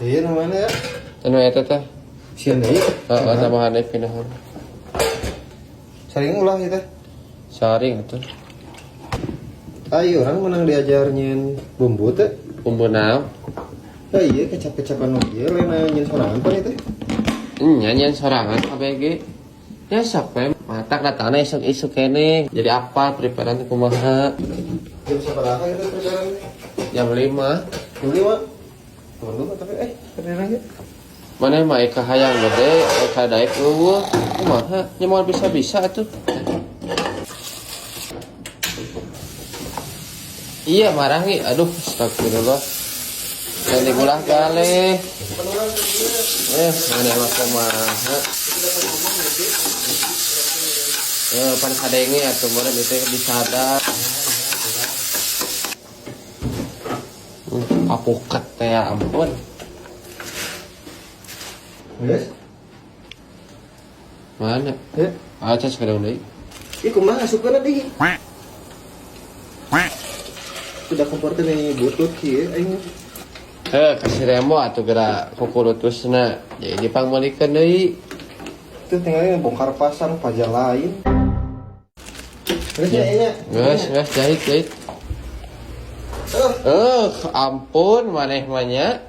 Iya, nu mana ya? Anu eta teh. Sieun deui. Heeh, tambahan deui pindahan. Saring ulah kita. Saring atuh. Ayo orang menang diajar nyieun bumbu teh. Bumbu naon? Ah iya, kecap-kecapan nu ieu lain nyieun sorangan pan itu. Nya nyieun sorangan KBG. Ya sok we matak datangna isuk-isuk keneh. Jadi apa preparan kumaha? Jam sabaraha itu preparan? Jam 5. Jam 5. Tunggu tapi keren aja. Mana mah eka hayang gede, eka daek eueuh. Kumaha? Nya moal bisa-bisa atuh. Iya marah nih, aduh astagfirullah. Dan digulah kali. Mana mah kumaha? Pan kadenge atuh meureun ieu teh disadar. Apuket teh ya ampun. Geus? Mana? Ya. Aca sekarang deui. Ih kumaha asupkeun di? Sudah kompor teh nih butut kieu aing. Heh, kasih remo atuh geura kukulutusna. Jadi pangmeulikeun deui. Itu tinggalnya bongkar pasang pajak lain. Geus ya nya. Geus, geus jahit, jahit. Ampun maneh mah nya.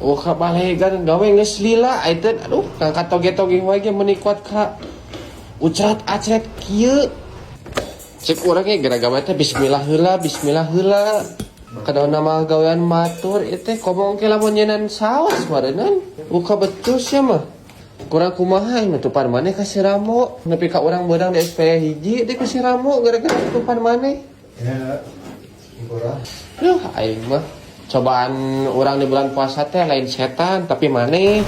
Kabalegan gawe geus lila aiteun. Aduh, ngangkat toge-toge wae ge meuni kuat ka ucrat-acret kieu. Cek urang ge gara gawe teh bismillah heula, bismillah heula. Kadang mah gawean matur ieu teh komo engke lamun nyenan saos mareunan. Buka betus ya mah. Kurang kumaha nutupan maneh ka si Ramo. Nepi ka urang beurang di SP hiji deui ka si Ramo gara-gara nutupan maneh. Ya. Kurang. Duh, aing mah cobaan orang di bulan puasa teh lain setan tapi maneh.